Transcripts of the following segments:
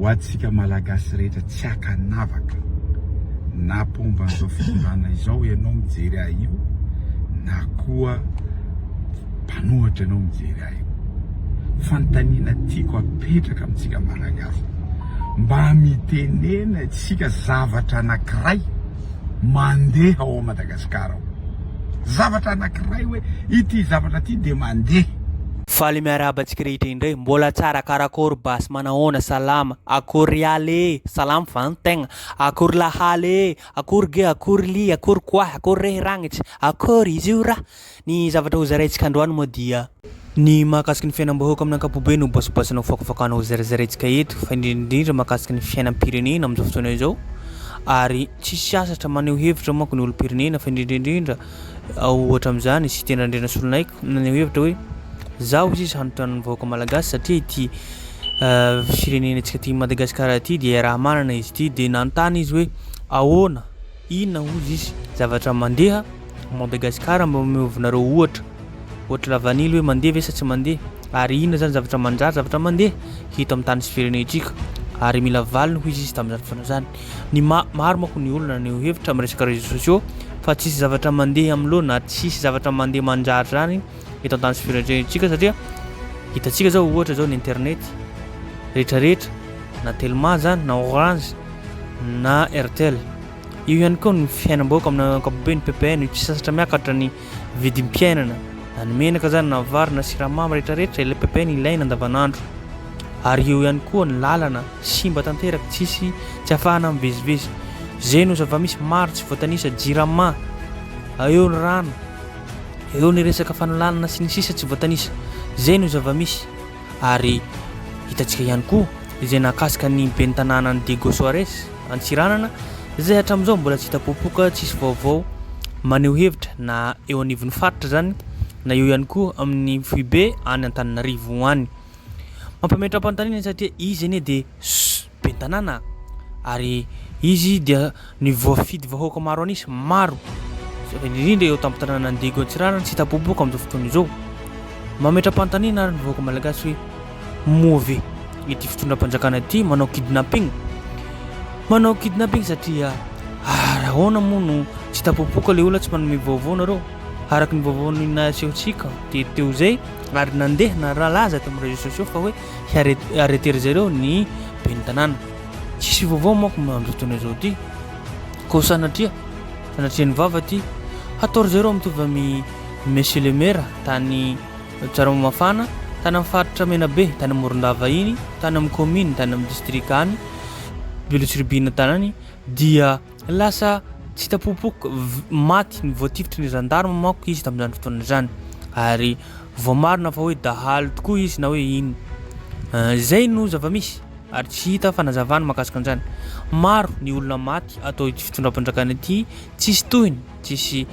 Ho antsika Malagasy rehetra tsy ankanavaka na mpomba an'izao fitondrana izao ianao mijery ahy io na koa mpanohitra ianao mijery ahy io. Fanontaniana tiako apetraka amintsika Malagasy, mba mitenena isika zavatra anankiray mandeha ao Madagasikara ao. Zavatra anankiray hoe ity zavatra ity dia mandeha. Faly miarahaba antsika rehetra indray, mbola tsara karakory basy manahoana salama, akory ialy e, salama va ny tegna, akory lahaly e, akory ge, akory ly, akory koahy, akory rehy ragnitsy, akory izy io raha. Ny zavatra hozaraintsika androany moa dia. Ny mahakasika ny fiainam-bahoaka amin'ny ankapobeny no basobasina ho fakafakana ho zarazaraintsika eto fa indrindra indrindra mahakasika ny fiainam-pirenena amin'izao fotoana izao ary tsy sasatra maneho hevitra manko ny olom-pirenena fa indrindra indrindra ohatra amin'izany i Siteny Randrianasoloniaiko naneho hevitra hoe zaho izy izy hanontany ny vahoaka malagasy satria ity firenenantsika ity Madagasikara ity dia iaraha-manana izy ity dia nanontany izy hoe ahoana inona hozy izy zavatra mandeha Madagasikara mba omeovinareo ohatra ohatra lavanily hoe mandeha ve sa tsy mandeha ary inona zany zavatra manjary zavatra mandeha hita amin'ny tany sy firenentsika ary mila valiny hoy izy tamin'izany fotoana izany ny ma maro manko ny olona naneho hevitra amin'ny resaka réseaux sociaux fa tsisy zavatra mandeha amin'ny loha na tsisy zavatra mandeha manjary zany eto an-tany sy firenentsika satria hitantsika zao ohatra zao ny internet rehetrarehetra na telma zany na orange na airtel Eo ihany koa ny fiainam-bahoaka amin'ny ankapobeny, PPN, tsy sasatra miakatra ny vidim-piainana, na ny menaka zany na vary na siramamy rehetrarehetra ilay PPN ilaina andavanandro. Ary eo ihany koa ny lalana simba tanteraka tsisy tsy afahana mivezivezy. Zay no zava-misy maro tsy voatanisa, jirama, eo ny rano, eo ny resaka fanolanana sy ny sisa tsy voatanisa. Zay no zava-misy. Ary hitantsika ihany koa izay nahakasika ny ben'ny tanànan'i Diego Suarez, Antsiranana, izay hatramin'izao mbola tsy hita popoka, tsisy vaovao maneho hevitra na eo anivon'ny faritra izany na eo ihany koa amin'ny foibe any Antananarivo any. Mampametra-panontaniana satria izy anie dia ben'ny tanàna ary izy dia ny voafidy vahoaka maro an'isa, maro, indrindra eo tampon-tanànan'i Diego Antsiranana tsy hita popoka amin'izao fotoana izao. Mametra-panontaniana ary ny vahoaka malagasy hoe moa ve ity fitondram-panjakana ity manao kidnapping? Manao kidnapping satria ary ahoana moa no tsy hita popoka ilay olona tsy manome vaovao nareo? Araka ny vaovao nasehontsika dia teo izay ary nandeha nalaza tamin'ny réseaux sociaux fa hoe hi-arrêter ry zareo ny ben'ny tanàna. Tsisy vaovao manko amin'izao fotoana izao ity. Koa sanatria, sanatria ny vava ity, hatao ry zareo mitovy amin'ny Monsieur le maire tany Tsiaroamafana, tany amin'ny faritra Menabe, tany Morondava iny, tany amin'ny commune, tany amin'ny district any, Belotsiribihina tany any, dia lasa tsy hita popoka, maty voatifitry ny gendarme manko izy tamin'izany fotoana izany ary voamarina fa hoe dahalo tokoa izy na hoe inona. Izay no zava-misy ary tsy hita fanazavana mahakasika an'izany. Maro ny olona maty atao ity fitondram-panjakana ity tsisy tohiny, tsisy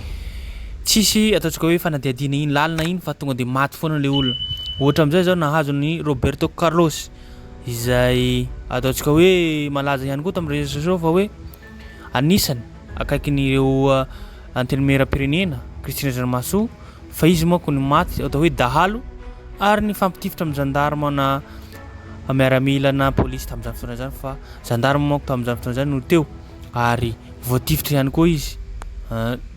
tsisy ataontsika hoe fanadihadiana iny lalina iny fa tonga dia maty foana ilay olona. Ohatra amin'izay izao nahazo ny Roberto Carlos izay ataontsika hoe malaza ihany koa tamin'ny réseaux sociaux fa hoe anisany akaikin'ireo antenimieram-pirenena Christine Randriamahasoa fa izy manko no maty atao hoe dahalo ary nifampitifitra amin'ny zandarma na miaramila na polisy tamin'izany fotoana izany fa zandarma manko tamin'izany fotoana izany no teo ary voatifitra ihany koa izy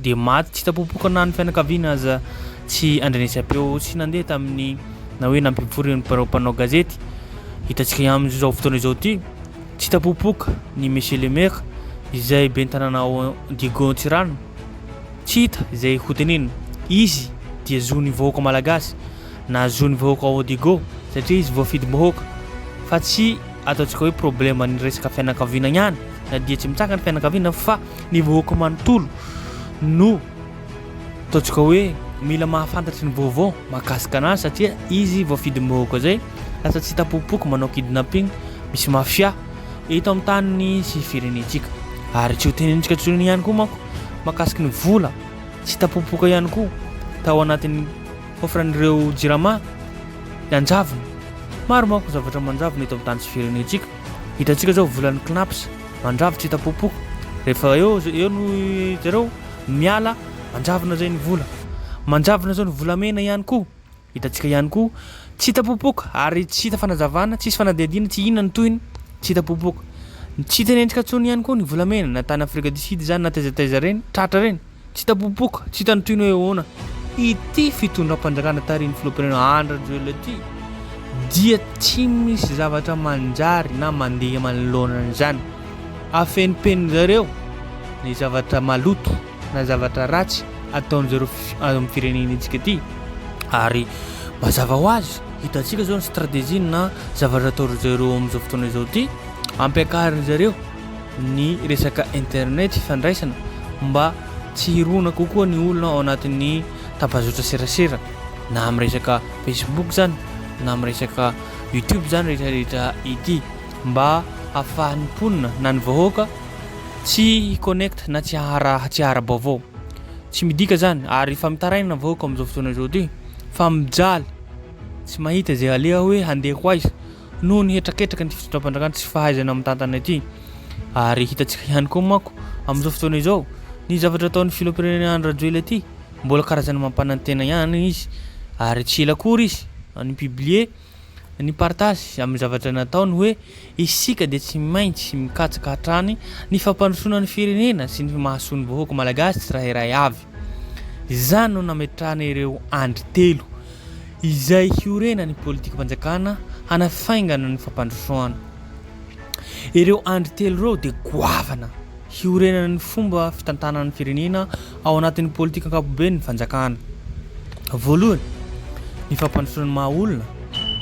dia maty tsy hita popoka na ny fianakaviana aza tsy andrenesam-peo tsy nandeha tamin'ny na hoe nampivory ny mpanao gazety hitantsika ihany amin'izao fotoana izao ity tsy hita popoka ny monsieur le maire izay ben'ny tanàna ao Diego Antsiranana tsy hita izay hotenenina izy dia zon'ny vahoaka malagasy na zon'ny vahoaka ao Diego satria izy voafidim-bahoaka fa tsy ataontsika hoe problème ny resaka fianakaviana ihany na dia tsy mitsanga ny fianakaviana fa ny vahoaka manontolo no ataontsika hoe mila mahafantatry ny vaovao mahakasika anazy satria izy voafidim-bahoaka zay lasa tsy hita popoka manao kidnapping misy mafia eto amin'ny tany sy firenentsika ary tsy ho tenenitsika intsony ihany koa manko mahakasiky ny vola tsy hita popoka ihany koa tao anatin'ny coffre-n'ireo jirama nanjavona maro manko zavatra manjavona eto amin'ny tany sy firenentsika hitantsika zao volan'ny CNaPS manjavo tsy hita popoka rehefa eo eo no zareo miala manjavona zay ny vola manjavona zao ny volamena ihany koa hitantsika ihany koa tsy hita popoka ary tsy hita fanazavana tsisy fanadihadiana tsy inona ny tohiny. Tsy hita popoka. Tsy hita endrika intsony ihany koa ny volamena na tany Afrika du Sud izany na taiza taiza ireny, tratra ireny. Tsy hita popoka, tsy hita ny tohiny hoe ahoana. Ity fitondram-panjakana tarihin'ny filoham-pirenena Andry Rajoelina ity dia tsy misy zavatra manjary na mandeha manoloana an'izany. Afenimpenin-jareo ny zavatra maloto na zavatra ratsy ataon-jareo amin'ny firenentsika ity ary mazava ho azy hitantsika izao ny stratégie na zavatra ataon-jareo amin'izao fotoana izao ity ampiakarin-jareo ny resaka internet fifandraisana mba tsy hirona kokoa ny olona ao anatin'ny tambazotra serasera na amin'ny resaka facebook zany na amin'ny resaka youtube zany rehetra rehetra ity mba hahafahan'ny mponina na ny vahoaka tsy hi-connect na tsy hahara tsy hahara-baovao. Tsy midika zany ary efa mitaraina ny vahoaka amin'izao fotoana izao ity fa mijaly tsy mahita izay aleha hoe handeha ho aiza noho ny hetraketraky ny fitondram-panjakana tsy fahaizana mitantana ity. Ary hitantsika ihany koa manko amin'izao fotoana izao ny zavatra ataon'ny filoham-pirenena Andry Rajoelina ity mbola karazana mampanantena ihany izy ary tsy ela akory izy ni-publier ny partage amin'ny zavatra nataony hoe isika dia tsy maintsy mikatsaka hatrany ny fampandrosoana ny firenena sy ny mahasoa ny vahoaka malagasy tsirairay avy. Izany no nametrahana ireo andry telo izay hiorenan'ny politikam-panjakana hanafaingana ny fampandrosoana. Ireo andry telo ireo dia goavana hiorenana ny fomba fitantanana ny firenena ao anatin'ny politika ankapoben'ny fanjakana. Voalohany, ny fampandrosoana ny maha olona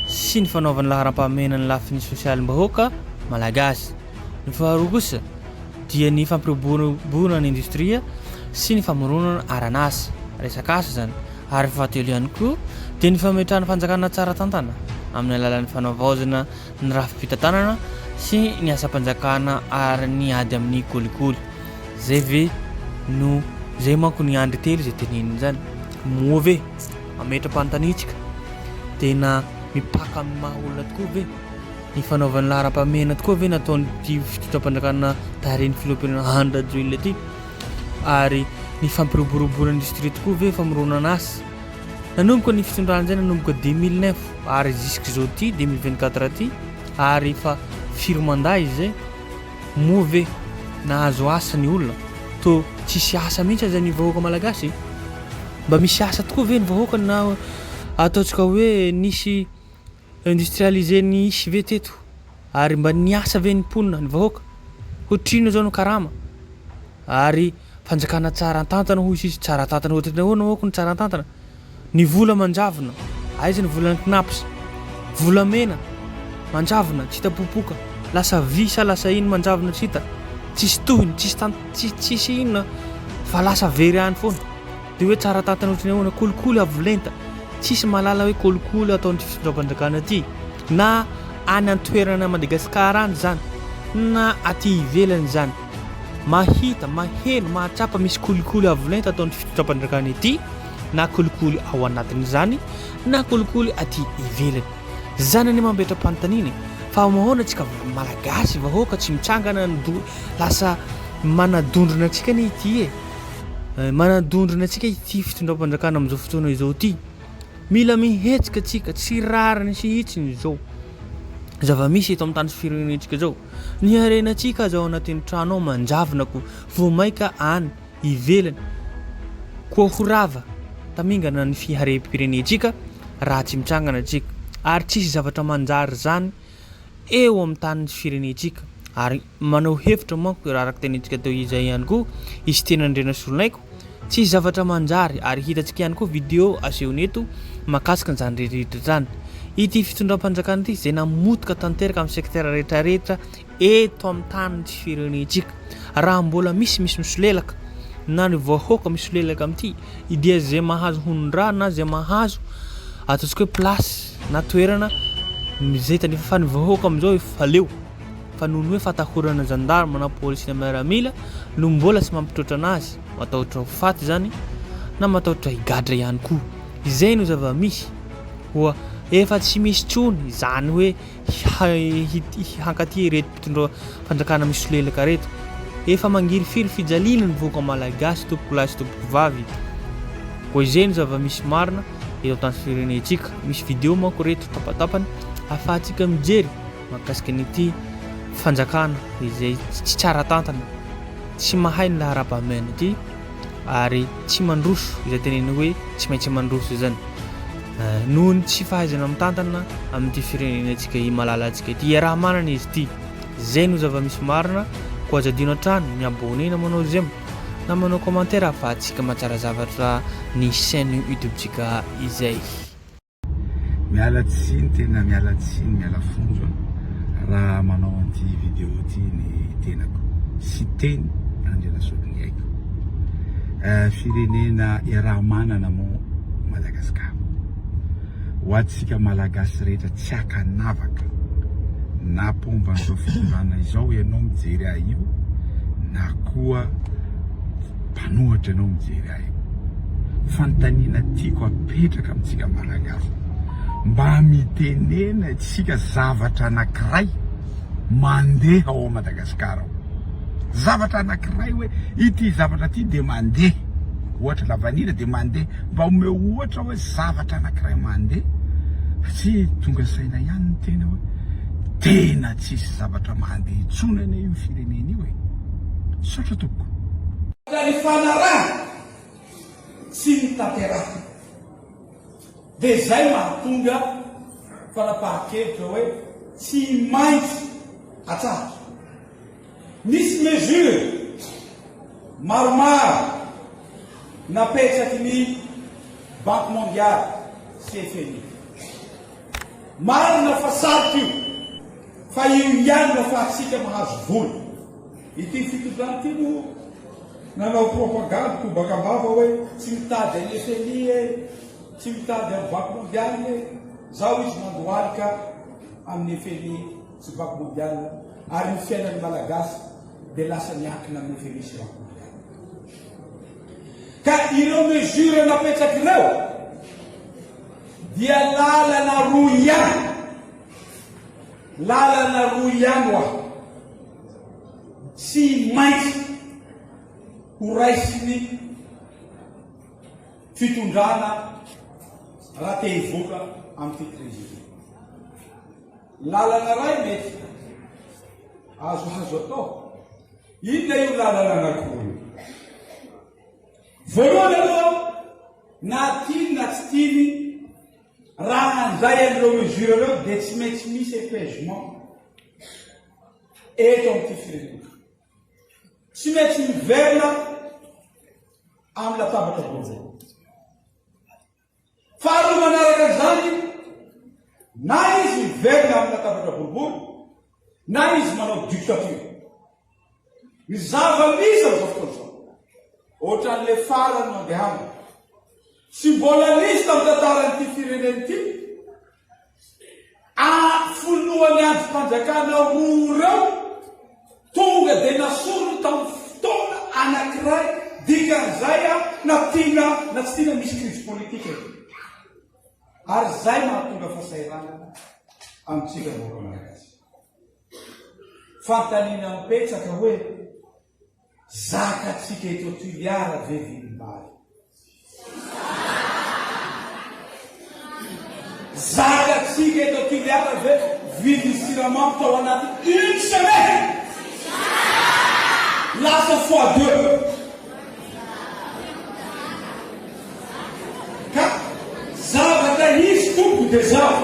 sy ny fanaovana laharam-pahamehana ny lafiny sosialim-bahoaka malagasy. Ny faharoa kosa dia ny fampiroboroboana ny indostria sy ny famoronana aran'asa, resaka asa izany. Ary ny fahatelo ihany koa dia ny fametrahana fanjakana tsara tantana amin'ny alalan'ny fanavaozana ny rafi-pitantanana sy ny asam-panjakana ary ny ady amin'ny kolikoly. Zay ve no zay manko ny andry telo zay teneniny zany. Moa ve mametra-panontaniantsika tena mipaka amin'ny maha olona tokoa ve? Ny fanaovan'ny laharam-pahamehana tokoa ve nataon'ity fitondram-panjakana tarihin'ny filoham-pirenena Andry Rajoelina ity? Ary ny fampiroboroboana industrie tokoa ve famoronana asa? Nanomboka ny fitondrana izay nanomboka 2009 ary jusqu'izao ty 2024 ty ary efa firy mandat izy zay? Moa ve nahazo asa ny olona? Tô tsisy asa mihitsy aza ny vahoaka malagasy? Mba misy asa tokoa ve ny vahoaka na ataontsika hoe nisy industrialisé nisy ve teto? Ary mba niasa ve ny mponina, ny vahoaka? Ohatrinona zao no karama? Ary fanjakana tsara tantana hoy sisa, tsara tantana ohatrinona ahoana manko ny tsara tantana? Ny vola manjavona, aiza ny volan'ny cnaps? Volamena manjavona tsy hita popoka, lasa vy sa lasa ino manjavona tsy hita, tsisy tohiny, tsisy tan tsisy tsisy inona fa lasa very any foana. Dia hoe tsara tantana ohatry ny ahoana, kolikoly avo lenta, tsisy mahalala hoe kolikoly ataon'ity fitondram-panjakana ity na any an-toerana Madagasikara any izany na aty ivelany izany. Mahita, maheno, mahatsapa misy kolikoly avo lenta ataon'ity fitondram-panjakana ity na kolikoly ao anatin'izany na kolikoly aty ivelany. Zany anie mametra-panontaniana e! Fa ahoana tsika malagasy vahoaka tsy mitsangana ny do lasa manadondrona antsika anie ity e! Manadondrona antsika ity fitondram-panjakana amin'izao fotoana izao ity. Mila mihetsika tsika, tsy rariny sy hitsiny izao zava-misy eto amin'ny tany sy firenentsika izao. Ny harenantsika aza ao anatin'ny trano ao manjavona ko vao maika any ivelany koa ho rava tamingana ny fiharem-pirenentsika raha tsy mitsangana tsika ary tsisy zavatra manjary zany eo amin'ny tanin'ny firenentsika ary manao hevitra manko raha araka tenentsika teo izay ihany koa i Siteny Andrianasoloniaiko tsisy zavatra manjary ary hitantsika ihany koa video asehony eto mahakasika an'izany rehetra izany ity fitondram-panjakana ity izay namotika tanteraka amin'ny secteur rehetra rehetra eto amin'ny tanin'ny firenentsika raha mbola misy misy misolelaka na ny vahoaka misolelaka amin'ity dia izay mahazo honon-draha na izay mahazo ataontsika hoe place na toerana izay tandrify fa ny vahoaka amin'izao efa leo fa noho ny hoe fatahorana gendarme na polisy na miaramila no mbola tsy mampitroatra anazy matahotra ho faty izany na matahotra higadra ihany koa izay no zava-misy koa efa tsy misy intsony izany hoe hankaty ireto mpitondra fanjakana misolelaka ireto. Efa mangirifiry fijaliana ny vahoaka malagasy tompoko lahy sy tompoko vavy. Koa izay no zava-misy marina eto an-tany firenentsika. Misy video manko ireto tapatapany ahafahantsika mijery mahakasika an'ity. Fanjakana izay tsy tsara tantana, tsy mahay ny laharam-pahamehana ity ary tsy mandroso izay tenenina hoe tsy maintsy mandroso izany. Noho ny tsy fahaizana mitantana amin'ity firenenantsika malalantsika ity. Iaraha-manana izy ity. Izay no zava-misy marina, koa aza adino hatrany ny abonner na manao j'aime na manao commentaire ahafahantsika mahatsara zavatra ny chaîne YouTube-tsika izay. Miala tsiny tena miala tsiny miala fonja raha manao an'ity vidéo ity ny tenako. Siteny Andrianasoloniaiko. Firenena iaraha-manana moa Madagasikara. Ho antsika Malagasy rehetra tsy ankanavaka na mpomba an'izao fitondrana izao ianao mijery ahy io na koa mpanohatra ianao mijery ahy io. Fanontaniana tiako apetraka amintsika Malagasy, mba mitenena isika zavatra anankiray mandeha ao Madagasikara ao. Zavatra anankiray hoe ity zavatra ity dia mandeha. Ohatra lavanila dia mandeha. Mba omeo ohatra hoe zavatra anankiray mandeha fa tsy tonga saina ihany ny tena hoe tena tsisy zavatra mandeha intsony anie io firenena io e. Misaotra tompoko. Ka ny fanarahana sy ny tanterahana. Dia izay mahatonga fanapahan-kevitra hoe tsy maintsy atsahatra. Misy mesure maromaro napetraky ny Banque Mondiale sy FMI. Marina fa sarotra io, fa io ihany no afahantsika mahazo vola. Ity fitondrana ity moa nanao propagandy tobaka am-bava hoe tsy mitady an'i FMI e, tsy mitady an'i Banque Mondiale e, zao izy mandohalika amin'ny FMI sy Banque Mondiale ary ny fiainan'ny Malagasy dia lasa miankina amin'ny FMI sy Banque Mondiale. Ka ireo mesures napetraka ireo dia lalana roa ihany, lalana roa ihany hoa tsy maintsy ho raisin'ny fitondrana raha te hivoaka amin'ity krizy ity. Lalana iray mety azoazo atao. Inona io lalana anankiroa io? Voalohany aloha, na tiany na tsy tiany, raha handray an'ireo mesures ireo dia tsy maintsy misy apaisement eto amin'ity firenena. Tsy maintsy miverina amin'ny latabatra boribory. Faharoa manaraka an'izany, na izy miverina amin'ny latabatra boribory, na izy manao dictature. Ny zava-misy amin'izao fotoana izao, ohatran'ilay farany nandehana, tsy mbola nisy tamin'ny tantaran'ity firenena ity, A Filohan'ny andrim-panjakana roa ireo tonga dia nasoriny tamin'ny fotoana anankiray, dikan'izay na tiana na tsy tiana misy krizy politika eto. Ary izay mahatonga fahasahiranana amintsika vahoaka malagasy. Fanontaniana mipetraka hoe Zakantsika eto Toliara ve vilim-bary? Zakantsika eto Toliara ve vidin'ny siramamy tao anaty une semaine? Lasa fois deux. Ka zavatra hisy tompoko dia zao,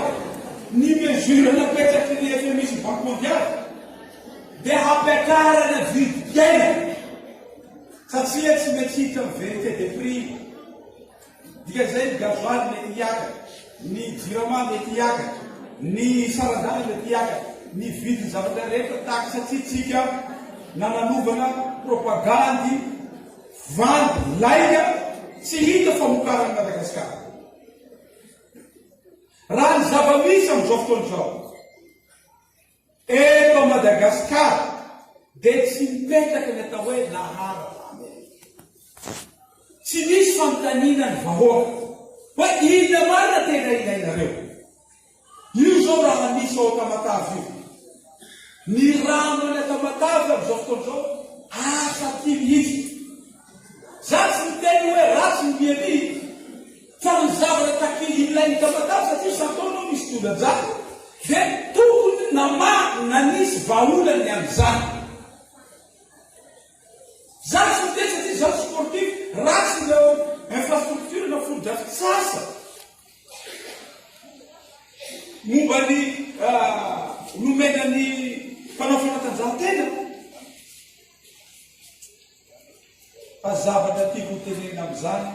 ny mesure napetraky ny FMI sy Banque mondiale, Dia hampiakarana vidim-piainana satria tsy maintsy hiditra amin'ny vérité des prix. Dikan'izay ny gasoil mety hiakatra, ny jirama mety hiakatra, ny saran-dalana mety hiakatra, ny vidin'ny zavatra rehetra taxe satria tsika nananovana propagandy vandy lainga tsy hita famokaran'i Madagasikara. Raha ny zava-misy amin'izao fotoana izao, Eto Madagasikara dia tsy mipetraka ny atao hoe laharam-pahamehana. Tsy misy fanontaniana ny vahoaka hoe inona marina tena ilainareo. Io izao raha misy ao Tamatave io. Ny rano any Tamatave amin'izao fotoana izao asa aty mihitsy. Za tsy miteny hoe ratsy ny Miami fa ny zavatra takian'ilay Tamatave satria isan-taona misy tondra-drano dia tokony namaha na. Nanisy vahaolana ny amin'izany. Za tsy miteny satria zaho sportif, ratsy ireo infrastructure na fotodrafitrasa momba ny nomena ny mpanao fanatanjahantena. Fa zavatra tiako ho tenenina amin'izany,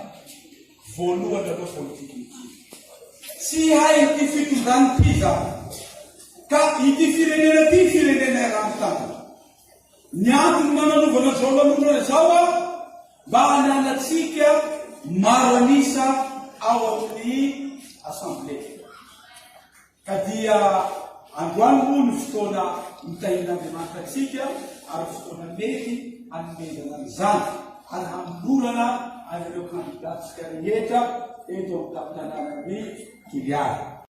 voalohany aloha politique ity. Tsy hain'ity fitondrana ity izany. Ka ity firenena ity firenena iaraha-mitantana. Ny antony nananovana izao lanonana izao aho mba hananantsika maro an'isa ao amin'ny Assemblée. Ka dia androany moa no fotoana nitahian'Andriamanitra antsika ary fotoana mety hanomezana an'izany ary hanolorana an'ireo kandidatsika rehetra eto amin'ny tampon-tanànan'i Toliara.